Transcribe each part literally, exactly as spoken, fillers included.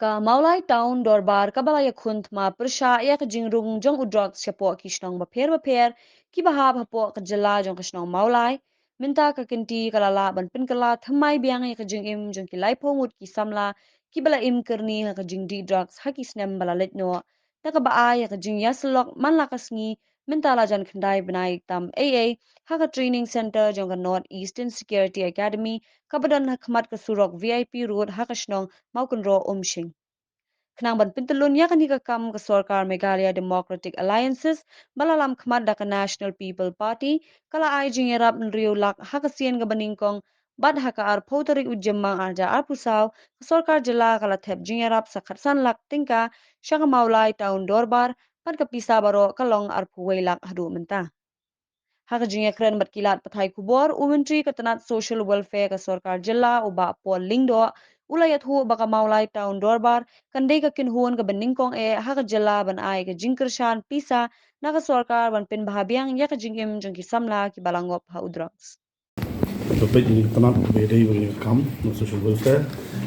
Ka Mawlai Town Dorbar kaba la ïakhun thma pyrshah ïa ka jingrung jong u drugs shapoh ki shnong bapher bapher kiba hap hapoh ka jylla jong ka shnong Mawlai. Mynta ka kynti ka la lah ban pynkylla thymmai biang ïa ka jingim jong ki laiphew ngut ki samla kiba la im kyrni ha ka jingdih drugs ha ki snem ba la leit noh. Na kaba ai ïa ka jingïasyllok man la ka sngi, mynta la jan khyndai bnai tam ei ei, ha ka training center jong ka North Eastern Security Academy kaba don ha khmat ka surok V I P Road ha ka shnong Mawkynroh Umshing. Khnang ban pyntyllun ïa kane ka kam, ka sorkar Meghalaya Democratic Alliances ba la lam khmat da ka National People Party ka la ai jingïarap hynriew lak ha ka sien kaba nyngkong, bad ha ka arphew tarik u Jymmang arhajar arphew saw, ka sorkar jylla ka la thep jingïarap sa khatsan lak tyngka sha ka Mawlai Town Dorbar, bad ka pisa baroh ka long arphew wei lak haduh mynta. Ha ka jingïakren bad ki lad pathai khubor, u Myntri ka tnat Social Welfare ka sorkar jylla, u Bah Paul Lyngdoh, u la ïathuh ba ka Mawlai Town Dorbar kan dei ka kynhun kaba nyngkong eh ha ka jylla ban ai ka jingkyrshan pisa na ka sorkar ban pynbha biang ïa ka jingim jong ki samla kiba la ngop ha u drugs. Ka peit ïa ka tnat ba dei ba ïa ka kam na Social Welfare,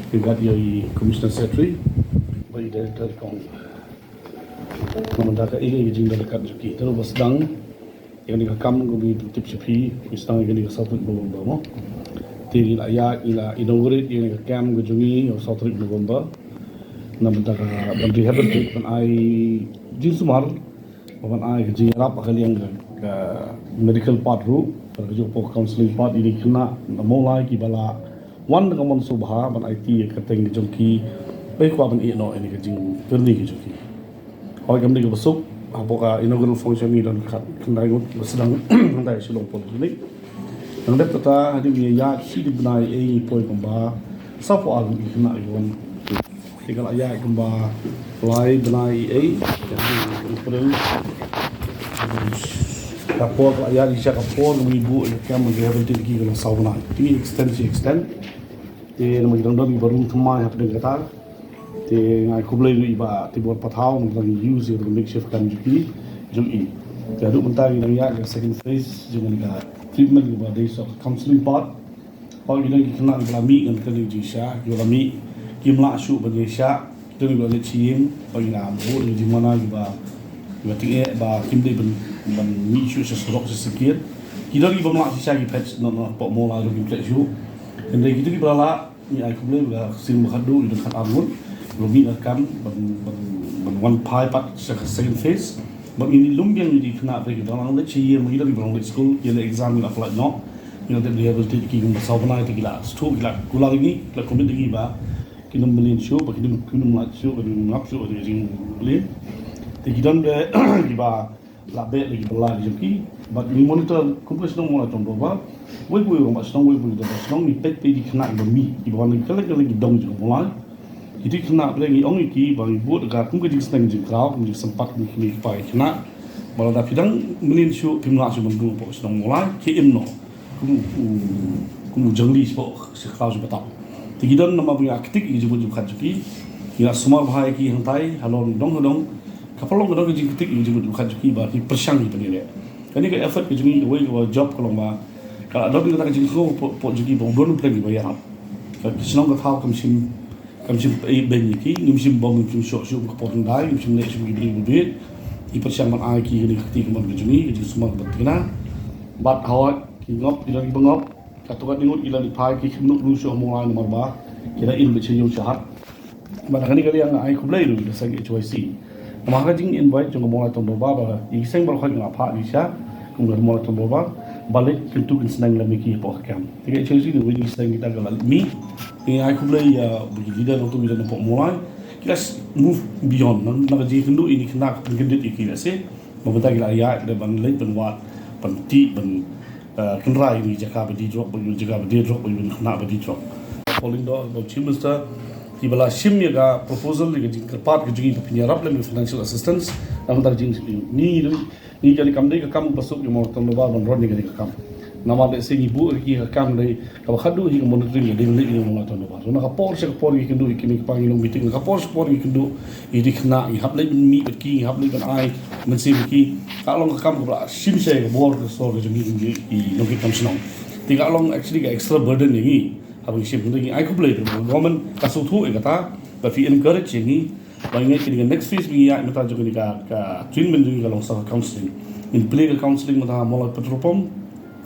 ki gat ïa i Commissioner Secretary, ba i Director Kong. Namar da ka ïa ka jingdon ka jong ki, te ba sdang ïa kane ka kam, ka bi tip sha phi, ki sdang ïa kane ka saw tarik November mo. Te ngi la ïa, ngi la inaugurate ïa kane ka kam ka jong ngi ïa ka saw tarik November. Namar da ka ban rehabilitate, ban ai jingsumar, ban ai ka jingïarap ha ka liang ka, ka medical part ruh, bad ka jong ka counselling part, ïa ki khynnah na Mawlai kiba la wan da ka mon sngewbha ban aiti ïa ka kyrteng ka jong ki, ba kwah ban ïeh noh ïa ka jingkyrni ka jong ki. Hooid, kam dei kaba suk, hapoh ka inaugural function ngi don khat khyndai ngut ba sdang, khyndai shilong polyclinic. Nang dep kata, hadien ngi ïaid shi bnai ei ngi poi kumba sawphew ar ngut ki khynnah ki wan. Te ka la ïaid kumba lai bnai ei, ka por ka la ïaid sha ka por ngi buh ïa ka kam rehabilitate ki ka long saw bnai. Te ngi extend, shi extend. Te namar ki dang don kiba rung thymmai hapdeng kata. Te nga ai khublei ruh ïa i Bah Tibor Pathaw namar ba ngi use ïa ka makeshift camp jong ki, jong i. Te haduh mynta ngi dang ïaid ka second phase jong ka treatment kaba dei sa ka counselling part. Hooid, ki don ki khynnah kiba la mih ngan kren jingshisha, kiba la mih kim lah shuh ban ïaishah, ki don kiba la leit sha ïing, hooid, ngi la buh ïa ka jingmana kiba, kiba tyngeh ba kim dei ban, ban mih shuh sha surok sha synkit. Ki don kiba ym lah shisha ki phet noh, noh, hapoh mall ruh kim phet shuh. Hynrei kito kiba la lah, ngi ai khublei ba ka sien ba khatduh, ki don khatar ngut, ruh mih na ka kam ban, ban, ban wan phai pat sha ka second phase. Bad ngi lum biang ïa ki khynnah ba ki dang nang leit sha ïing, ki dang, ki dang leit skul, ki la exam, ki la pynlait noh. Ngi la dep rehabilitate ki kumba saw bnai, te ki la sngewthuh, ki la kular ïa ngi, ki la commit ïa ngi ba kin ym mlien shuh, ba kin ym, kin ym lait shuh, kin ym ngap shuh ïa ka jingmlien. Te ki don ba kiba la beh la ki ba la ki jong ki. Bad ngi monitor kum ka shnong Mawlai Town Dorbar, wei pa wei u rangbah shnong, wei pa wei u rangbah shnong, ngi peit peit ki khynnah kiba mih, kiba wan na kylleng kylleng ki dong jong ka Mawlai. Kito ki khynnah ba ngi ong ïa ki ba ngi bud ka kum ka jingsneng jingkraw, kum jingsympat, kum ki kmie ki kpa ki khynnah. Ba lada phi dang mlien shuh, phim lah shuh ban rung hapoh ka shnong Mawlai, khie im noh kum u, kum u jangli shapoh, sha khlaw sha btap. Te ki don namar ba ngi la ktik ïa ka jingmut jingpyrkhat jong ki, ngi la sumar bha ïa ki hangtai halor dong ha dong. Ka pynlong ka don ka jingktik ïa ka jingmut jingpyrkhat jong ki ba ki pyrshang ki pynïaleh. Kane ka effort ka jong ngi, kawei ka job ka long ba ka la don kata ka jingkhynñiuh hapoh jong ki ba u don u pyrshang kiba ïarap. Ka shnong ka thaw kam shym, kam shym pynbeiñ ïa ki, ngim shym bom, ngim shym shoh shuh ka por khyndai, ngim shym leh shuh ki briew ba bieit. Ki pyrshang ban ai ki kane ka kti kamon ka jong ngi, ka jingsumar kaba thikna. Bad hooid, ki ngop, ki don kiba ngop. Katto katne ngut ki la leit phai, ki khlem nud ruh shuh ha Mawlai namar ba ki la im beit sha ïew sha hat. Bad ha kane ka liang nga ai khublei ruh ïa ka seng H Y C. Namar ha ka jing invite jong ka Mawlai Town Dorbar ba ïa ki seng baroh ngi la phah ïa ki sha, kum ka Mawlai Town Dorbar, ba leit kyntu kynsneng lem ïa ki hapoh ka camp. Te ka H Y C ruh, ïa ki seng kita ki la leit mih. Te nga ai khublei ïa ki leader nongtuh ki don hapoh Mawlai. Ki la move beyond na, na ka jingkynduh ïa ki khynnah, ka jingkyndit ïa ki lehse. Ba mynta ki la ïaid ban leit ban wad, ban tih, ban, eh, kynrad ïa ki jaka ba die drok, ba ïa ki jaka ba die drok, ba ïa ki khynnah ba die drok. Paul Lyngdoh, ba u Chief Minister, kiba la shim ïa ka proposal, ïa ka jingkyrpad ka jong ngi ba phin ïarap lem ïa ka financial assistance. Namar ka jing, ngi, ngi, ngi, kam dei ka kam ba suk ïa Mawlai Town Dorbar ban run ïa kane ka kam. Namar lehse ngi buh ïa ka kam dei kaba khadduh hi ka monitoring, ka dei ban leit ïa ka Mawlai Town Dorbar. So na ka por sha ka por ngi kynduh ïa ki kmie ki kpa, ngi long meeting, na ka por sha ka por ngi kynduh ïa ki khynnah, ngi hap leit ban mih bad ki, ngi hap leit ban ai mynsiem ïa ki. Ka long ka kam kaba la shim shai ka bor ka sor ka jong ngi ki nongkitkam shnong. Te ka long actually ka extra burden ïa ngi. Haba ngi shim, hynrei ngi ai khublei ba ka government ka sngewthuh ïa kata, Ba phi encourage ïa ngi ba ngi, kane ka next phase ba ngi ïaid mynta jong kane ka, ka treatment jong ngi ka long sa ka counseling. Ngin plie ka counseling mynta ha Mawlai Petrol Pump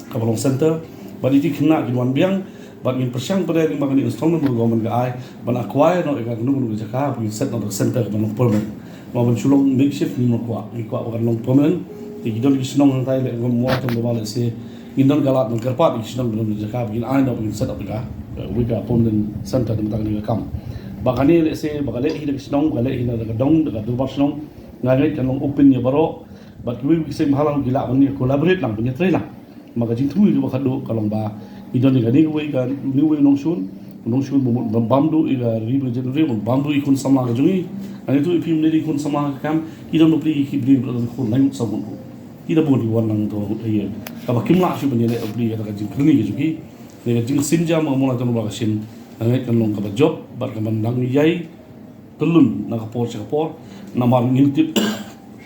kaba long center. Bad ïa ki khynnah kin wan biang bad ngin pyrshang pat ïa kane ka installment ba ka government ka ai ban acquire noh ïa ka kano kano ka jaka ba ngin set noh ka center kaba long permanent. Ma ban shu long makeshift ngim kwah, ngi kwah ba kan long permanent. Te ki don ki shnong hangtai leh ngam wad tang ba leh se ngin don ka lad ban kyrpad ïa ki shnong ba don jaka ba ngin ai noh ba ngin set up ïa ka, eh, wei ka permanent center. Te mynta kane ka kam ba kane leh se ba ka leh hi da ka shnong, ba ka leh hi da ka dong, da ka dorbar shnong, nga ngeit kan long open ïa baroh. Bad kiwei kiwei ki seng bhalang ki lah ban ïa collaborate lang, ban ïatrei lang. Ma ka jingthmu kaba khadduh ka long ba ngi don ïa kane kawei, kane kawei u nongshun, u nongshun ba mut ban bam duh ïa ka Ri Bhoi Jaiñtia, ban bam duh ïa ki khun samla ka jong ngi. Nga ngeit ïa phi, ym dei ïa ki khun samla ka kam, ki don bapli ki bri, ba don khun laingut sawngut ruh. Ki da bun ki wan lang to ïa kaba kim lah shuh ban ïaleh bapli ïa ka jingkyrni ka jong ki. Ïa ka jingsynjam ma ka Mawlai Tyrwa ka shin, nga ngeit kan long kaba jop bad kaban dang ïai kyllun na ka por sha ka por. Namar ngim tip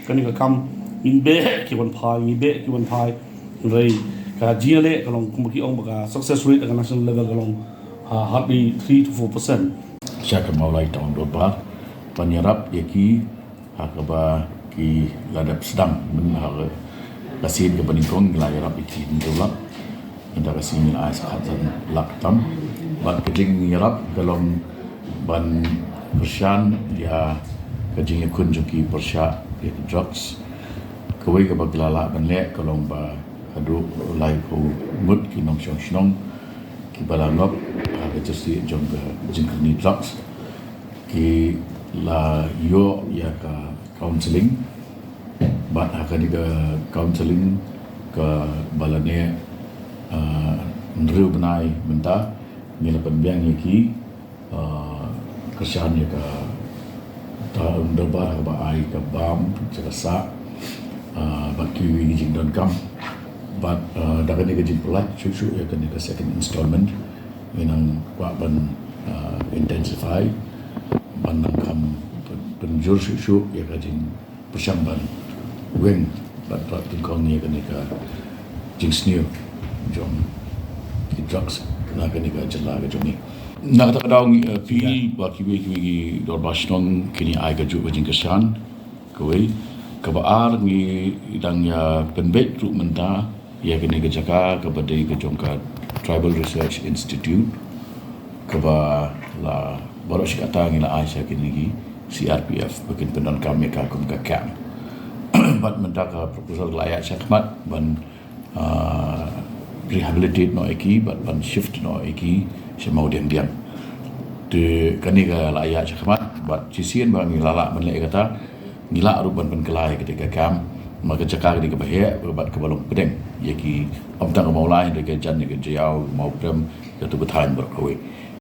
kane ka kam, ngin beh ki wan phai, ngin beh ki wan phai. Hynrei ka jingïaleh ka long kumba ki ong ba ka success rate ha ka national level ka long, ha, hardly three to four percent. Sha ka Mawlai Town Dorbar ban ïarap ïa ki ha kaba ki la dep sdang mynta ha ka sien kaba nyngkong ngi la ïarap ïa ki hynriew lak. Mynta ka sngi ngi la ai sa khatsan lak tam. Bad ka jingïarap ka long ban pyrshang ïa ka jingïakhun jong ki pyrshah ïa ki drugs. Kawei kaba ki la lah ban leh ka long ba haduh laiphew ngut ki nongshong shnong kiba la ngop ha ka jingïasyrdoh jong ka jingkyrni drugs. Ki la ïoh ïa ka counseling. Bad ha kane ka counseling kaba la neh, ah, hynriew bnai mynta, ngi la pynbiang ïa ki, ah, kyrshan ïa ka Town Dorbar kaba ai ka bam, ïa ka sah, ah, bad kiwei ki jingdonkam. Bad, ah, da kane ka jingpyllait shuh shuh ïa kane ka second installment, ngi nang kwah ban, ah, intensify, ban nang kham pyn-, pynjur shuh shuh ïa ka jingpyrshang ban weng bad rat tyngkhong ïa kane ka jingsniew jong ki drugs na kane ka jylla ka jong ngi. Na kata ka daw ngi, eh, phi bad kiwei kiwei ki dorbar shnong kin ïa ai kajuh ka jingkyrshan. Kawei, kaba ar ngi dang ïa pynbeit ruh mynta ïa kane ka jaka kaba dei ka jong ka Tribal Research Institute, kaba la baroh shi katta ngi la ai sha kine ki C R P F ba kin pyndonkam ïa ka kum ka camp. Bad mynta ka proposal la ïaid shakhmat ban, ah, rehabilitate noh ïa ki bad ban shift noh ïa ki sha Mawdiangdiang. Te kane ka la ïaid shakhmat bad shisien ba ngi la lah ban leh ïa kata, ngi lah ruh ban pynkylla ïa kata ka camp, ma ka jaka kane kaba heh bad kaba long pdeng ïa ki, ym tang ka Mawlai, hynrei ka jan ïa ka Jaïaw, Mawprem, ka tu ka thaiñ baroh kawei.